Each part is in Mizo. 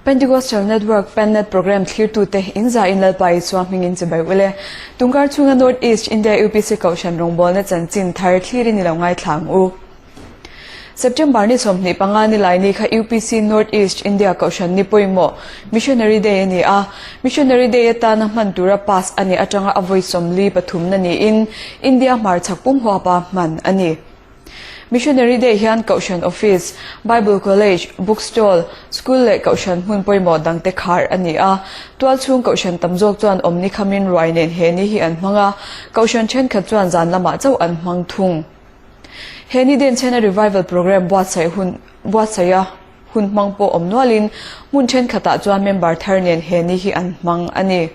Pentecostal Network Pennet Programme thlirtute in za in Lalpa Isua hmingin chibai ule. Tungkar chhunga North East India UPC Kohhran rawngbawlna chanchin thar thlirin i lo ngaithla ang u. September ni 25 ni lai ni kha UPC North East India Kohhran ni pawimawh Missionary Day a ni a. Missionary Day atana hman tura pass a nih atanga a vawi 43 na niin India hmarchhak pum huapa hman a ni. Missionary Day hian Kohhran Office, Bible College, Book Stall, School leh Kohhran hmun pawimawh dangte khar a ni a. Tualchhung Kohhran tam zawk chuan awmni khamin ruai nen he ni hi an hmang a, Kohhran thenkhat chuan zan lamah chauh an hmang thung. He ni denchhena Revival Programme buatsaih hun buatsaiha hun hmang pawh awm nualin hmun thenkhatah chuan member thar nen he ni hi an hmang a ni.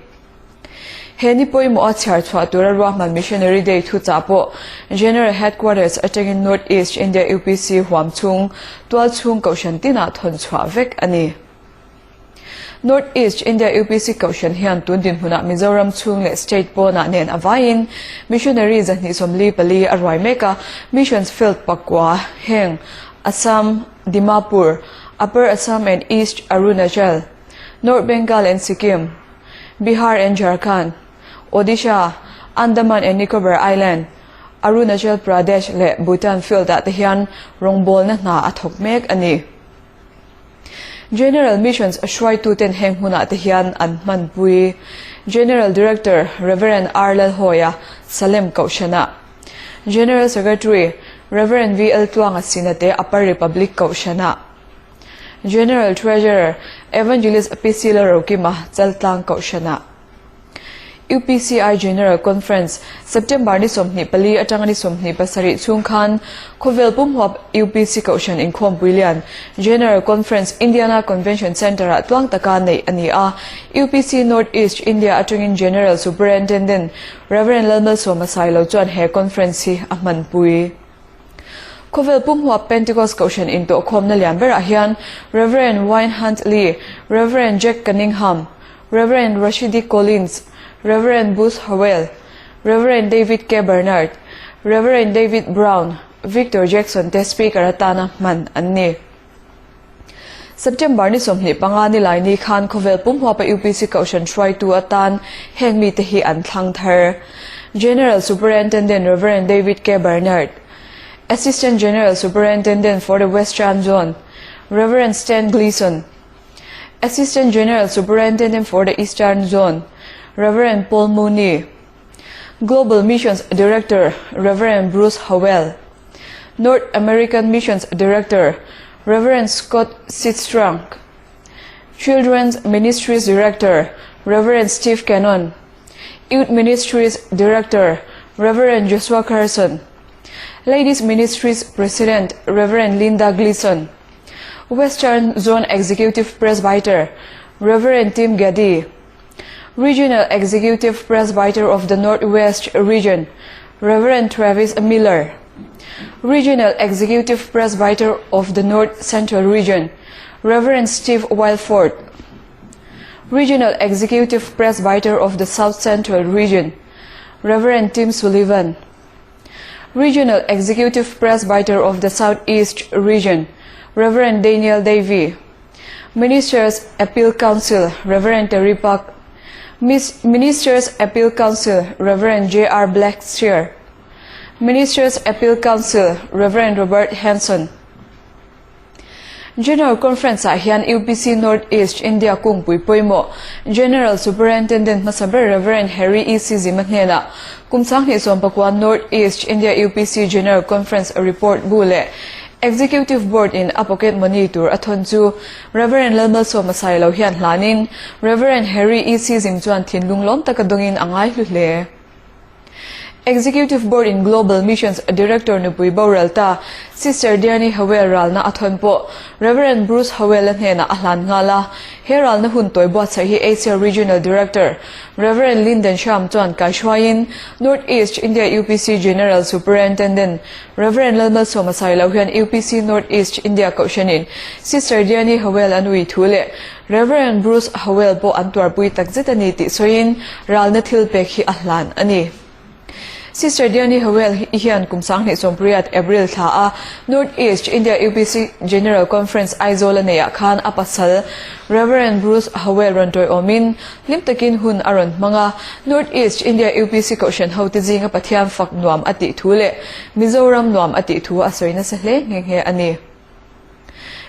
He ni pawimawh a chhiar chhuah tura ruahman Missionary Day thuchah pawh General Headquarters atangin North East India UPC huam chhung tualchhung Kohhran tinah thawn chhuah vek a ni. North East India UPC Kohhran hian tun dinhmunah Mizoram chhung leh state pawnah nen a vaiin Missionary 244 a ruai mek a, Missions Field pakua heng Assam, Dimapur, Upper Assam and East Arunachal, North Bengal and Sikkim, Bihar and Jharkhand, Odisha, Andaman and Nicobar Island, Arunachal Pradesh leh Bhutan field ah te hian rawngbawlna hna a thawk mek a ni. General Missions hruaituten heng hmunah te hian an hmanpui. General Director Rev. R. Lalhawia, Salem Kohhranah. General Secretary Rev. V. L. Tluanga Sinate Upper Republic Kohhranah. General Treasurer Evangelist PC Lalrokima Chaltlang Kohhranah. UPCI General Conference, September ni 24 atanga ni 27 chhung khan khawvel pum huap UPC Kohhran inkhawmpui lian General Conference Indiana Convention Centre-ah tluang taka neih a ni a. UPC North East India atangin General Superintendent Rev. Lalmalsawma Sailo chuan he conference hi a hmanpui. Khawvel pum huap Pentecost Kohhran intawhkhawmna lian berah hian Rev. Wayne Huntley, Rev. Jack Cunningham, Rev. Rashidi Collins, Rev. Bruce Howell, Rev. David K. Bernard, Rev. David Brown, Victor Jackson te speaker atana hman an ni. September ni 25 ni lai ni khan khawvel pum huapa UPC Kohhran hruaitu atan heng mite hi an thlang thar. General Superintendent Rev. David K. Bernard, Assistant General Superintendent for the Western Zone, Rev. Stan Gleason, Assistant General Superintendent for the Eastern Zone, Rev. Paul Mooney, Global Missions Director, Rev. Bruce Howell, North American Missions Director, Rev. Scott Sistrunk, Children's Ministries Director, Rev. Steve Cannon, Youth Ministries Director, Rev. Joshua Carson, Ladies Ministries President, Rev. Linda Gleason, Western Zone Executive Presbyter, Rev. Tim Geddy, Regional Executive Presbyter of the Northwest Region, Rev. Travis Miller, Regional Executive Presbyter of the North Central Region, Rev. Steve Wildford, Regional Executive Presbyter of the South Central Region, Rev. Tim Sullivan, Regional Executive Presbyter of the Southeast Region, Rev. Daniel Davey, Ministers Appeal Council, Rev. Terry Park, Ministers Appeal Council, Rev. J.R. Blackshear, Ministers Appeal Council, Rev. Robert Hanson. General Conference ah hian UPC North East India kungpui pawimawh General Superintendent hmasa ber Rev. Harry E. C. Zima hnenah kum 2019 North East India UPC General Conference report bu leh Executive Board in a pocket money tur a thawn chu Rev. Lalmalsawma Sailo hian hlanin Rev. Harry E. C. Zim chuan thinlung lawm taka dawngin a ngai hlu hle. Executive Board in Global Missions Director nupui boral ta Sister Diane Howell ralna a thawn pawh Rev. Bruce Howell-a hnenah a hlan nghal a. He ralna hun tawi buatsaih hi Asia Regional Director Rev. Lyndon Sham chuan kaihruaiin North East India UPC General Superintendent Rev. Lalmalsawma Sailo hian UPC North East India Kohhranin Sister Diane Howell a nui thu leh Rev. Bruce Howell pawh an tuarpui takzet a ni tih sawiin ralna thil pek hi a hlan a ni. Sister Diani Howell i hian kum 2018 April thla a North East India UPC General Conference Aizawl a neihah khan a pasal Rev. Bruce Howell rawn tawiawmin hlim takin hun a rawn hmang a. North East India UPC Kohhran hote zinga Pathian fak nuam a tih thu leh Mizoram nuam a tih thu a sawi nasa hle nghe nghe a ni.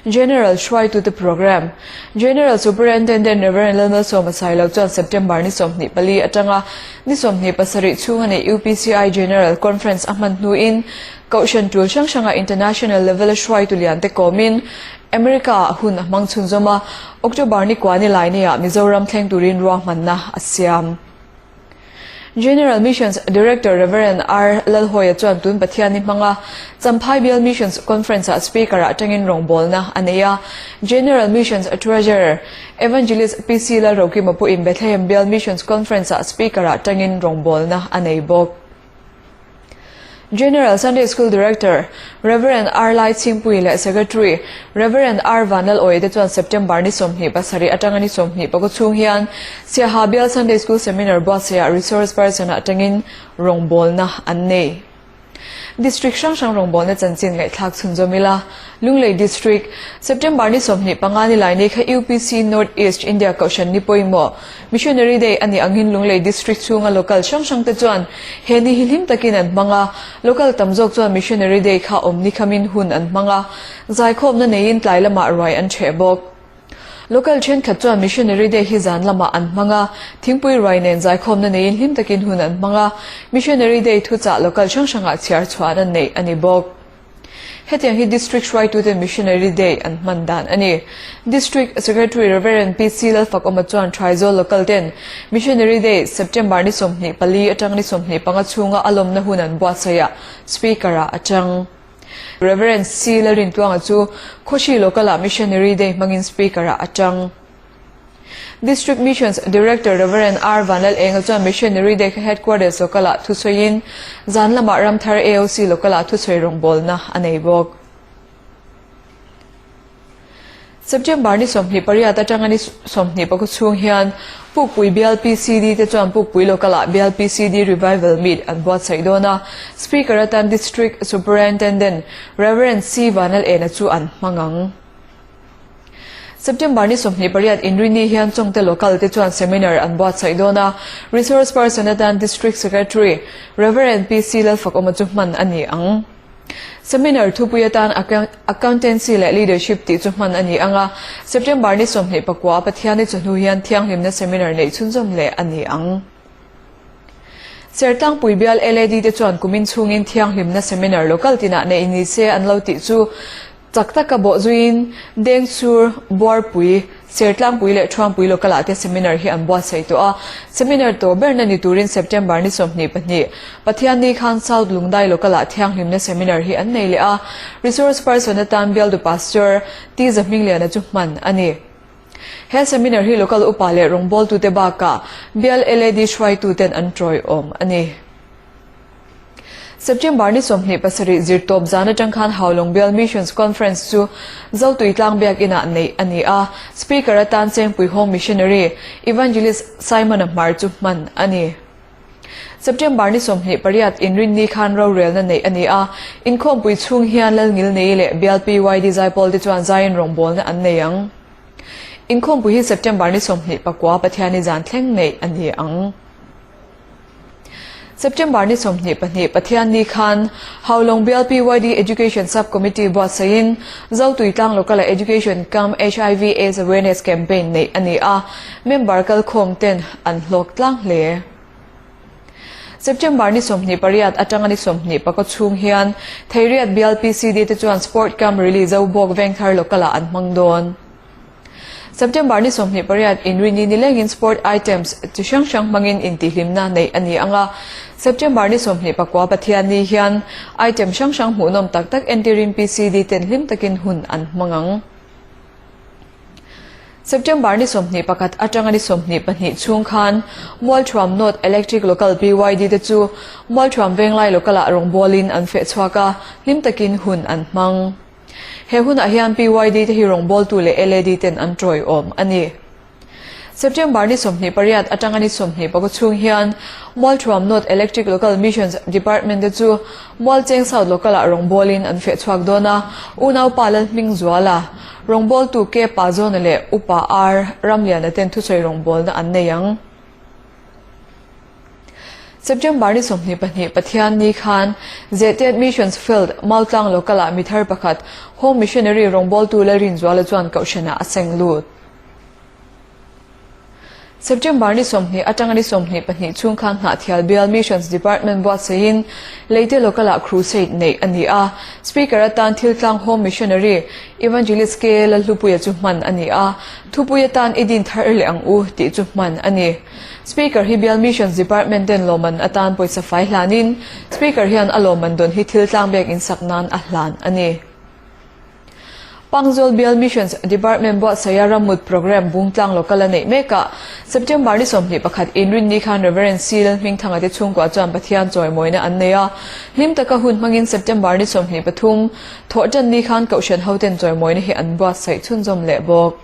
General hruaitute Programme, General Superintendent Rev. Lalmalsawma Sailo chuan September ni 24 atanga ni 27 chhunga neih UPCI General Conference a hman hnuin Kohhran tul hrang hranga International level a hruaitu lian te kawmin America ah hun a hmang chhunzawm a, October ni kua ni lai neiah Mizoram thleng turin ruahmanna a siam. General Missions Director Rev. R. Lalhawia chuan tun Pathianni hmanga Champhai Bial Missions Conference-ah Speaker-ah atangin rawngbawlna a nei a. General Missions Treasurer Evangelist PC Lalrokima pawhin Bethlehem Bial Missions Conference-ah Speaker-ah atangin rawngbawlna a nei bawk. General Sunday School Director, Rev. R. Lai Chhingpui leh Secretary, Rev. R. Vanlal Awia te chuan September ni 27 atanga ni 24 chhung hian Siaha Bial Sunday School Seminar buatsaihah Resource Person atangin rawngbawlna an nei. District hrang hrang rawngbawlna chanchin ngaihthlak chhunzawm ila. Lunglei District, September ni 25 ni lai ni kha UPC North East India Kohhran ni pawimawh Missionary Day a nih angin Lunglei District chhunga local hrang hrang te chuan he ni hi hlim takin an hmang a, local tam zawk chuan Missionary Day kha awm ni khamin hun an hmang a, zaikhawmna neiin tlai lamah ruai an ṭheh bawk. Local ṭhenkhat chuan Missionary Day hi zan lamah an hmang a, thingpui ruai nen zaikhawmna neiin hlim takin hun an hmang a, Missionary Day thuchah local hrang hrangah chhiar chhuahna neih a ni bawk. Hetiang hi District hruaituten Missionary Day an hman dan a ni. District Secretary Rev. PC Lalfakawma chuan Thaizawl Local ten Missionary Day September ni 24 atang ni 25 chhunga a lawmna hun an buatsaihah Speaker-ah a chang. Rev. C Lalrintluanga chu Khawhri Local-ah Missionary Day hmangin Speaker-ah a chang. District Missions Director Rev. R. Vanlal Enga chuan Missionary Day kha Headquarters Local-ah thusawiin zan lamah Ramthar AOC Local-ah thusawi rawngbawlna a nei bawk. September ni 28 atanga ni 24 chhung hian Pukpui Bial PCD te chuan Pukpui Local-ah Bial PCD Revival Meet an buatsaih dawn a, Speaker atan District Superintendent Rev. C. Vanlal Ena chu an hmang ang. September ni 28 inrini hian Chawngte Local te chuan seminar an buatsaih dawn a, Resource Person atan District Secretary Rev. PC Lalfakawma chu hman a ni ang. Seminar thupui atan Accountancy leh Leadership tih chu hman a ni ang a, September ni 24 Pathianni chawhnu hian Thianghlimna Seminar neih chhunzawm leh a ni ang. Sertlangpui bial LAD te chuan kumin chhungin Thianghlimna Seminar Local tinah neih ni se an lo tih chu Chak taka bawh zuiin Dengchur, Buarpui, Sertlangpui leh Thuampui Local ah te seminar hi an buatsaih tawh a. Seminar tawh berna ni turin September ni 22, Pathianni khan South Lungdai Local ah thianghlimna seminar hi an nei leh a. Resource person atan Bialdu Pastor T Zahmingliana chu hman a ni. He seminar hi Local upa leh rawngbawltute bakah Bial LAD hruaituten an tawiawm a ni. September ni 27 zirtawp zan atang khan Haulawng Bial Missions Conference chu Zotui Tlang Biakinah neih a ni a, Speaker atan Chengpui Home Missionary Evangelist Simon-a hmar chu hman a ni. September ni 28 inrinni khan rorelna neih a ni a, inkhawmpui chhung hian Lalngilnei leh Bial PYD Zaipawl te chuan zaiin rawngbawlna an nei ang. Inkhawmpui hi September ni 24 Pathianni zan thleng neih a ni ang. September ni 22 Pathianni khan Haulawng Bial PYD Education Sub Committee buatsaihin Zotui Tlang Local-a Education cum HIV Aids Awareness Campaign neih a ni a, member kalkhawm ten an hlawk tlang hle. September ni 28 atanga ni 24 chhung hian Theiriat Bial PCD te chuan Sport cum Rally Zobawk Vengthar Local-ah an hmang dawn. September ni 28 inrini nilengin sport items chi hrang hrang hmangin intihhlimna neih a ni ang a, September ni 24 Pathianni hian item hrang hrang hmuhnawm tak tak entirin PCD ten hlim takin hun an hmang ang. September ni 21 atanga ni 22 chhung khan Mualthuam North Electric Local PYD te chu Mualthuam Venglai Local-ah rawngbawlin an feh chhuak a, hlim takin hun an hmang. He hunah hian PYD te hi rawngbawltu leh LAD ten an tawiawm a ni. September ni 28 atanga ni 24 chhung hian Mualthuam North Electric Local Missions Department te chu Mualcheng South Local-ah rawngbawlin an feh chhuak dawn a, unaupa Lalhmingzuala, rawngbawltu K Pazawna leh Upa R Ramliana ten thusawi rawngbawlna an nei ang. September ni 22 Pathianni khan Zehtet Missions Field, Mautlang Local-ah mi thar pakhat Home Missionary rawngbawltu Lalrinzuala chuan kohhranah a seng lut. September ni 20 atanga ni 22 chhung khan Hnahthial Bial Missions Department buatsaihin Leite Local-ah Crusade neih a ni a. Speaker atan Thiltlang Home Missionary Evangelist K. Lalhlupuia chu hman a ni a. Thupui atan I din thar leh ang u tih chu hman a ni. Speaker hi Bial Missions Department ten lawmman atan pawisa fai hlanin Speaker hian a lawmman dawn hi Thiltlang biakinn sak nan a hlan a ni. Pangzawl Bial Missions Department buatsaia rammut programme Bungtlang Local a neih mekah September ni 21 inrinni khan Rev. C. Lalhmingthanga te chhungkua chuan Pathian chawimawina an nei a. Hlim taka hun hmangin September ni 23 Thawhtanni khan Kohhran hoten chawimawina hi an buatsaih chhunzawm leh bawk.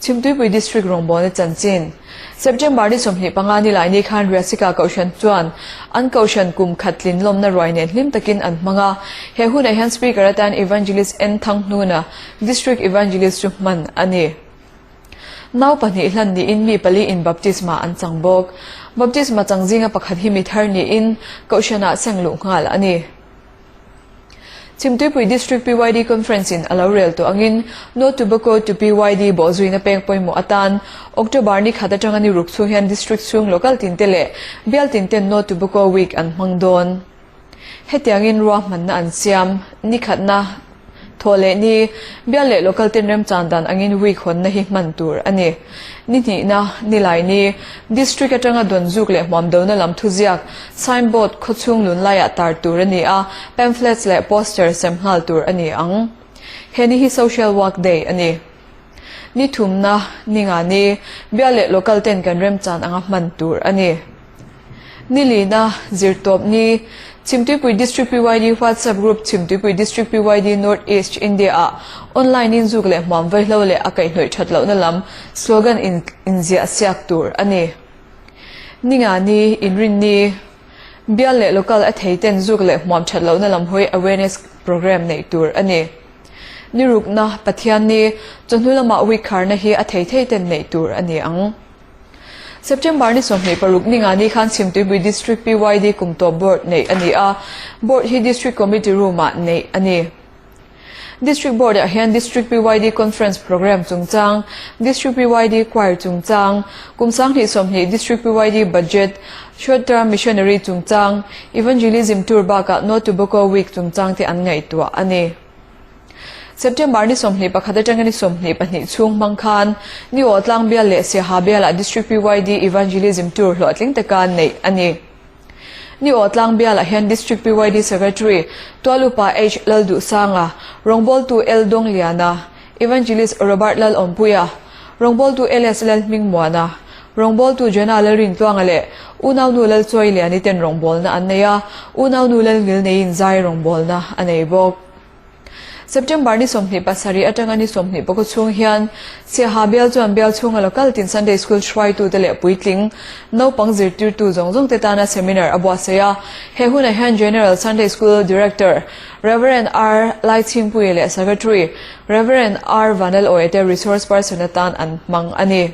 Chhimtuipui District rawngbawlna chanchin, September ni 25 ni laini khan Riasika Kohhran chuan an Kohhran kum khat tlin lawmna ruai nen hlim takin an hmang a. He hunah hian Speaker atan Evangelist N Thanghnuna, District Evangelist chu hman a ni. Nau pahnih hlan niin mi pali in baptisma an chang bawk. Baptisma chang zinga pakhat hi mi thar niin Kohhranah seng luh nghal a ni. Chhimtuipui District PYD Conference in a lo rel tawh angin No Tobacco to PYD bawhzuina peng pawimawh atan October ni khat atanga ni ruk chhung hian District chhung local tinte leh bial tinten No Tobacco Week an hmang dawn. Hetiangin ruahmanna an siam ni khatna Thaw leh ni, bial leh local ten remchan dan angin week hawnna hi hman tur a ni. Ni hnihna, nilai ni, District atanga dawn zuk leh hmuam dona lam thuziak, sign board, khawchhung lun laiah tar tur a ni a, pamphlets leh poster sem nghal tur a ni ang. He ni hi Social Work Day a ni. Ni thumna, ni nga ni, bial leh local ten kan remchan anga hman tur a ni. Ni lina, Zirtawp ni, Chhimtuipui District PYD WhatsApp Group Chhimtuipui District PYD North East India ah online in zuk leh hmuam vaihlo leh a kaihhnawih that lohna lam slogan in inziah siak tur a ni. Ni nga ni, Inrin ni, Bial leh Local a thei ten zuk leh hmuam that lohna lam hawi awareness programme neih tur a ni. Ni rukna, Pathian ni, Chawhnu lamah week kharna hi a thei thei ten neih tur a ni ang. September ni 26 ni nga ni khan Chhimtuipui District PYD kum tawp Board neih a ni a, Board hi District Committee Room-ah neih a ni. District Board-ah hian District PYD Conference Programme chungchang, District PYD Choir chungchang, kum 2020 District PYD Budget, Short Term Missionary chungchang, Evangelism Tour bakah No Tobacco Week chungchang te an ngaihtuah a ni. September ni 21 atanga ni 22 chhung hmang khan Niaw Tlang Bial leh Siaha Bialah District PYD Evangelism Tour hlawhtling taka neih a ni. Niaw Tlang Bialah hian District PYD Secretary Tualupa H Lalduhsanga, rawngbawltu L Dawngliana, Evangelist Robert Lalawmpuia, rawngbawltu LS Lalhmingmuana, rawngbawltu Jona Lalrintluanga leh Unaunu Lalchawiliani ten rawngbawlna an nei a, Unaunu Lalngilneiin zai rawngbawlna a nei bawk. September ni 27 atanga ni 24 chhung hian Siaha bial chuan bial chhunga local tin Sunday School hruaitute leh puitling naupang zirtirtu zawng zawng te tana seminar a buatsaih a. He hunah hian General Sunday School Director Rev. R. Laichhingpuia leh Secretary Rev. R. Vanlalawia te resource person atan an hmang a ni.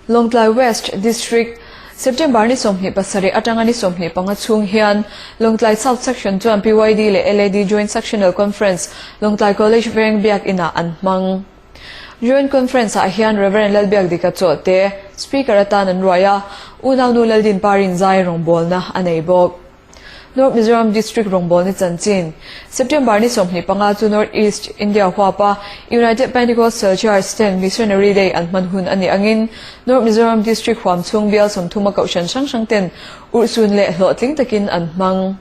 Lawngtlai West District, September ni 27 atanga ni 25 chhung hian Lawngtlai South Section chuan PYD leh LAD Joint Sectional Conference Lawngtlai College Veng Biak Inah an hmang. Joint Conference ah hian Rev. Lalbiakdika Chawhte Speaker atan an ruai a, Unaunu Laldinparin zai rawngbawlna a nei bawk. North Mizoram District rawngbawlna chanchin, September ni 25 chu North East India huapa United Pentecostal Church ten Missionary Day an hman hun a nih angin North Mizoram District huam chhung bial sawmthuma kohhran hrang hrang ten urhsun leh hlawhtling takin an hmang.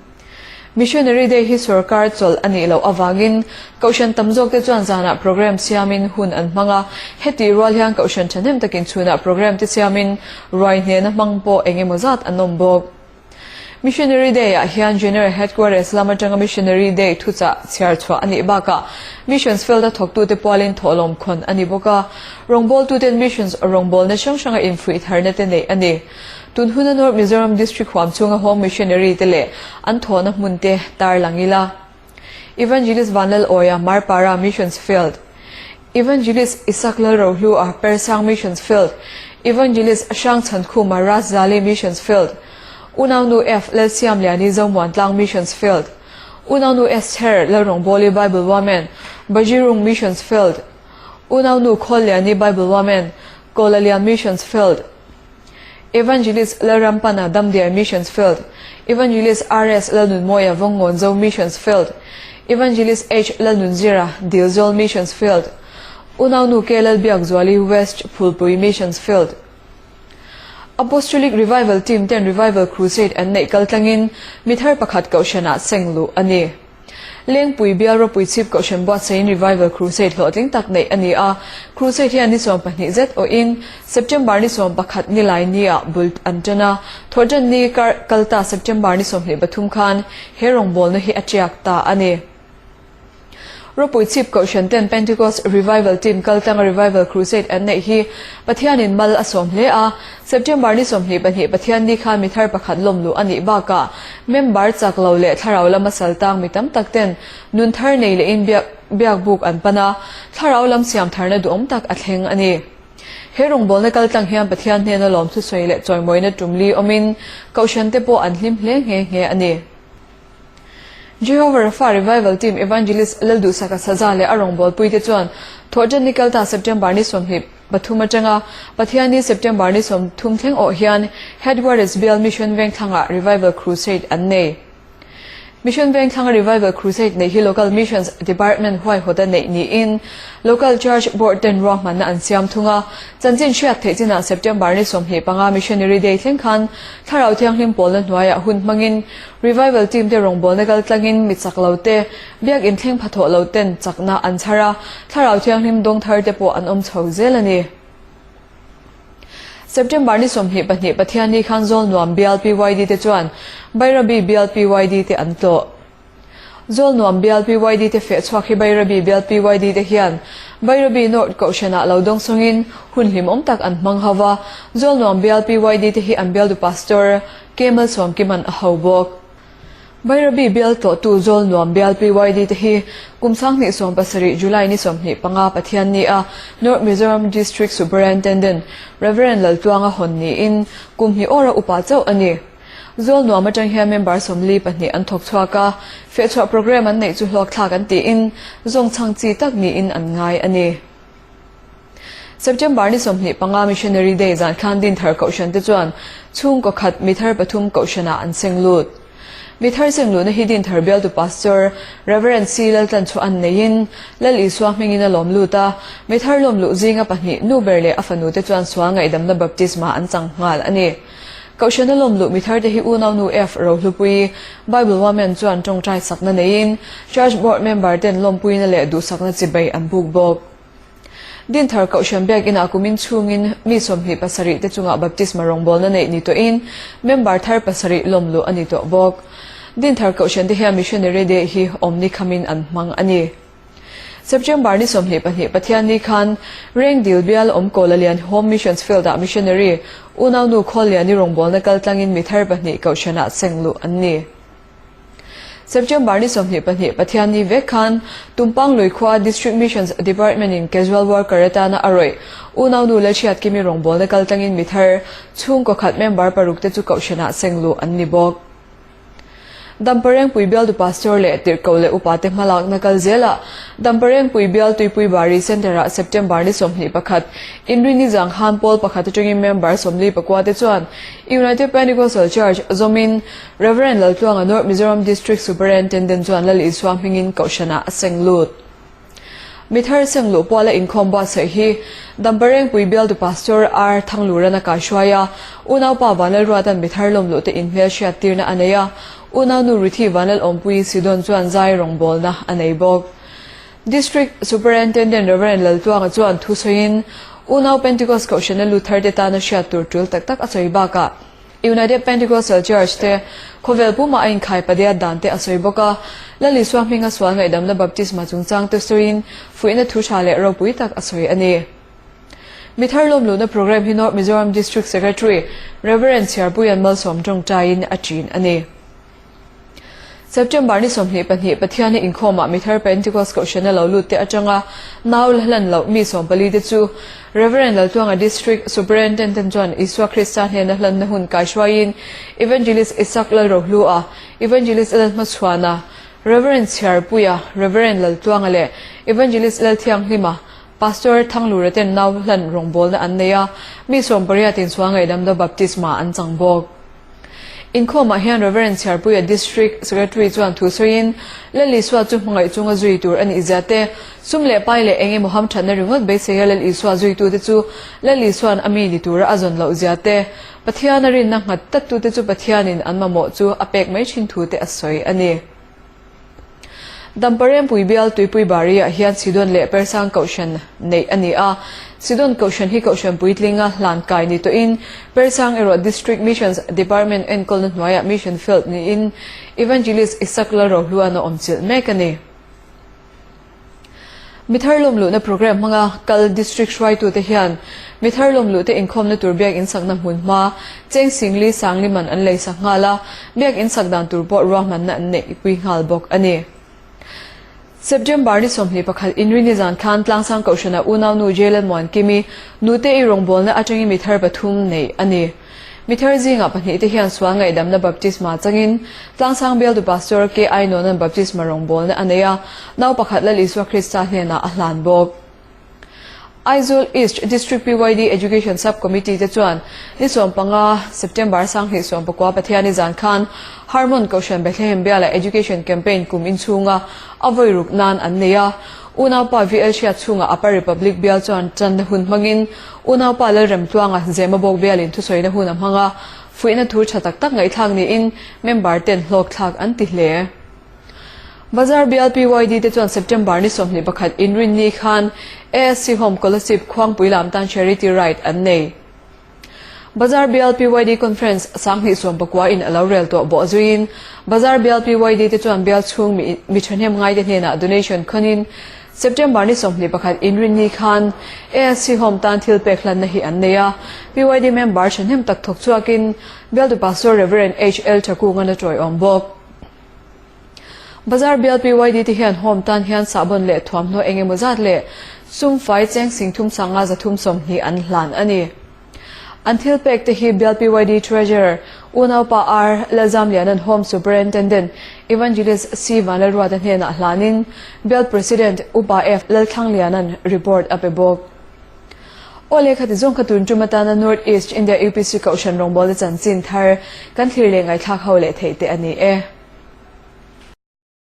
Missionary Day hi sorkar chawlh a nih loh avangin kohhran tam zawk te chuan zanah programme siamin hun an hmang a, hetih rual hian kohhran thahnem takin chhunah programme te siamin ruai hnena hmang pawh eng emaw zat an awm bawk. Missionary Day-ah hian General Headquarters lam atanga Missionary Day thuchah chhiar chhuah a nih bakah Missions Field-a thawktute pualin thawhlawm khawn a ni bawk a. Rawngbawltuten Missions rawngbawlna hrang hranga infuih tharna te neih a ni. Tun huna North Mizoram District huam chhunga Home Missionary te leh an thawhna hmun te tarlang ila. Evangelist Vanlalawia Marpara Missions Field, Evangelist Isak Lalrohlua Persang Missions Field, Evangelist Hrangchhankhuma Raszali Missions Field, Unaunu F Lalsiamliani Zomuantlang Missions Field, Unaunu Esther Lalrawngbawli Bible Women, Bajirung Missions Field, Unaunu Khawlliani Bible Women, Kawlalian Missions Field, Evangelist Lalrampana Damdiai Missions Field, Evangelist RS Lalnunmawia Vawngngawnzo Missions Field, Evangelist H Lalnunzira Dilzawl Missions Field, Unaunu K Lalbiakzuali West Phulpui Missions Field. Apostolic Revival Team ten Revival Crusade an neih kaltlangin mi thar pakhat kohhranah seng luh a ni. Lengpui bial ropui chhip kohhran buatsaihin Revival Crusade hlawhtling tak neih a ni a, Crusade hian ni 12 zet awhin September ni 11 nilai niah bul an tan a, thawhtan ni kar kalta September ni 23 khan he rawngbawlna hi a tiak ta a ni. Ropui chhip kohhran ten Pentecost Revival Team kaltlanga Revival Crusade an neih hi Pathianin mal a sawm hle a, September ni 22 Pathian ni khan mi thar pakhat lawm luh a nih bakah member chak lo leh thlarau lama sal tang mi tam tak ten nun thar nei lehin biak biak buk an pan a, thlarau lam siam tharna duhawm tak a thleng a ni. He rawngbawlna kal tlang hian Pathian hnena lawm thusawi leh chawimawina tumli awmin Kohhran te pawh an hlim hle nghe nghe a ni. Jehovah Rapha Revival Team Evangelist Lalduhsaka Saza leh a rawngbawlpuite chuan Thawhṭan ni kalta September ni 23 atanga Pathianni September ni 30 thleng awh hian Headquarters Bial Mission Vengthlangah Revival Crusade an nei. Mission Vengthlanga Revival Crusade neih hi Local Missions Department huaihawta neih niin Local Church Board ten ruahmanna an siam thung a, chanchin hriat theih chinah September ni 25 Missionary Day thleng khan Thlarau Thianghlim pawlna hnuaiah hun hmangin Revival team te rawngbawlna kal tlangin mi chak lo te, biakinn thleng pha thawh lo ten chakna an chhar a, Thlarau Thianghlim dawng thar te pawh an awm chho zel a ni. September ni 22 Pathianni khan Zawlnuam bial PYD te chuan Bairabi bial PYD te an tlawh. Zawlnuam bial PYD te feh chhuak hi Bairabi bial PYD te hian Bairabi North Kohhranah lo dawng sawngin hun hlimawm tak an hmang ho va, Zawlnuam bial PYD te hi an bialtu Pastor K Malsawmkiman a ho bawk. Bairabi bial tlawhtu Zawlnuam bial PYD te hi kum 2017 July ni 25 Pathianni a North Mizoram District Superintendent Rev Laltluanga hawn niin kum hnih awra upa chauh a ni. Zawlnuam atang hian member 42 an thawk chhuak a, fehchhuah programme an neih chu hlawkthlak an tiin zawngchhang chi tak niin an ngai a ni. September ni 25 Missionary Day zan khan Dinthar Kohhran te chuan chhungkaw khat mi thar pathum Kohhranah an seng lut. Mi thar seng luhna hi Dinthar bialtu Pastor Rev. C Laltlanchhuah an neiin Lal Isua hmingin a lawm lut a, mi thar lawm luh zinga pahnih nu ber leh a fanu te chuan sual ngaihdamna baptisma an chang nghal a ni. Kohhran a lawm luh mi thar te hi unau nu F Rohlupui, Bible Woman chuan tawngtai sakna neiin Church Board member ten lawmpuina leh duhsakna chibai an buk bawk. Dinthar Kohhran Biakinah kumin chhungin mi 27 te chungah baptisma rawngbawlna neih ni tawhin member thar pasarih lawm luh a ni tawh bawk. Dinthar Kohhran te hian Missionary Day hi awmni khamin an hmang a ni. September ni 22 Pathianni khan Rengdil bial awm Kawlalian Home Missions Field-ah Missionary unaunu Khawlliani rawngbawlna kaltlangin mi thar pahnih Kohhranah seng luh an ni. September ni 22 Pathianni vek khan Tumpang lui khua District Missions Department-in Casual Worker atana a rawih unaunu Lalhriatkimi rawngbawlna kaltlangin mi thar chhungkaw khat member paruk te chu Kohhranah seng luh an ni bawk. Damparengpui bialtu Pastor leh tirhkoh leh upate hmalakna kal zelah Damparengpui bial Tuipui Bari Centre-ah September ni 21 Inrini Zanghan pawl pakhat atangin member 44 te chuan United Pentecostal Church zawmin Rev Laltluanga North Mizoram District Superintendent chuan Lal Isua hmingin Kohhranah a seng lut. Mi thar seng luh puala inkhawm buatsaih hi Damparengpui bialtu Pastor R Thangluran a kaihruai a, unaupa Vanlalruatan mi thar lawm luh te inhmel hriattirna a nei a, unaunu Ruthi Vanlalawmpuii Sidon chuan zai rawngbawlna a nei bawk. District Superintendent Rev Laltluanga chuan thusawiin unau Pentecost Kohhrana lut thar te tana hriat tur tul tak tak a sawi bakah. United Pentecostal Church te khawvel pumah a inkhai padiat dan te a sawi bawk a. Lal Isua hminga sual ngaihdamna baptisma chungchang te sawiin fuihna thu tha leh ropui tak a sawi a ni. Mi thar lawmluhna programme hi North Mizoram District Secretary Rev. Chhiarpuian Malsawm tawngtaiin a ṭin a ni. September ni 22 Pathianna inkhawmah mi thar Pentecost Kohhrana lo lut te atanga nau la hlan loh mi 14 te chu Rev. Laltluanga District Superintendent chuan Isua Krista hnena hlanna hun kaihruaiin Evangelist Isaac Lalrohlua, Evangelist Lalhmachhuana, Rev. Chhiarpuia, Rev. Laltluanga leh Evangelist Lalthianghlima, Pastor Thanglura ten nau hlan rawngbawlna an nei a, mi 80 in chhuah ngaihdamna baptisma an chang bawk. Inkhawmah hian Rev. Chhiarpuia District Secretary chuan thu sawiin, Lal Isua chu hmangaih chunga zui tur a nih zia te, sum leh pai leh eng emaw hamthatna ringawt beiseia Lal Isua zuitute chu Lal Isua'n a mi ni tura a zawn loh zia te, Pathiana rinna nghat tattute chu Pathianin an mamawh chu a pek mai thin thu te a sawi a ni. Damparempui bial Tuipui Bari-ah hian Sidon leh Persang Kohhran neih a ni a. Sidon Kohhran hi Kohhran puitlinga hlan kai ni tawhin Persang erawh District Missions Department enkawlna hnuaiah Mission Field niin Evangelist Isaac Lalrohluan a awmchilh mek a ni. Mithar lawmluhna programme hmanga kal District hruaitute hian mithar lawmluhte inkhawmna tur biak insakna hmun hma cheng Singli Sangliman an lei sak nghal a, biak insak dan tur pawh ruahmanna an neih pui nghal bawk a ni. September ni 21 Inrini zan khan Tlangsang Kohhrana unaunu Jailan Muankimi nute i rawngbawlna atangin mithar pathum neih a ni. Mithar zingah pahnihte hian sual ngaihdamna baptisma changin Tlangsang bialtu Pastor KI Nawnan baptisma rawngbawlna a nei a, nau pakhat Lal Isua Krista hnenah a hlan bawk. Aizawl East District PYD Education Sub Committee te chuan ni 15 September 2019 Pathiani zan khan Harmon Kohhran Bethlehem bialah Education Campaign kum inchhunga a vawi ruk nan an nei a, Unaupa VL Hriat chhungah Upper Republic bial chuan tanna hun hmangin Unaupa Lalremtluanga Zemabawk bialin thusawina hun a hmang a, fuihna thu tha tak tak ngaihthlak niin member ten hlawkthlak an ti hle. Bazar bial PYD te chuan September ni 21 inrinni khan ASC Home Kolasib Khuangpui lam tan Charity Ride an nei. Bazar bial PYD Conference 2019 in a lo rel tawh bawh zuiin Bazar bial PYD te chuan bial chhung mi mi thahnem ngaite hnenah donation khanin September ni 21 inrinni khan ASC Home tan thil pek hlanna hi an nei a. PYD member thahnem tak thawk chhuakin bialtu Pastor Rev. HL Thakungan a tawiawm bawk. Bazar bial PYD te hian home tan hian sahbawn leh thuamhnaw eng emaw zat leh sum fai cheng 30 sanga 320 an hlan a ni. An thil pek te hi bial PYD Treasurer Unaupa R Lalzamliana'n Home Superintendent Evangelist C Vanlalruata hnenah hlanin bial President Upa F Lalthlangliana'n report a pe bawk. Aw lehkha ti zawng kha tun tum atana North East India UPC Kohhran rawngbawlna chanchin thar kan thlir leh ngaihthlak ho leh theih te a ni e.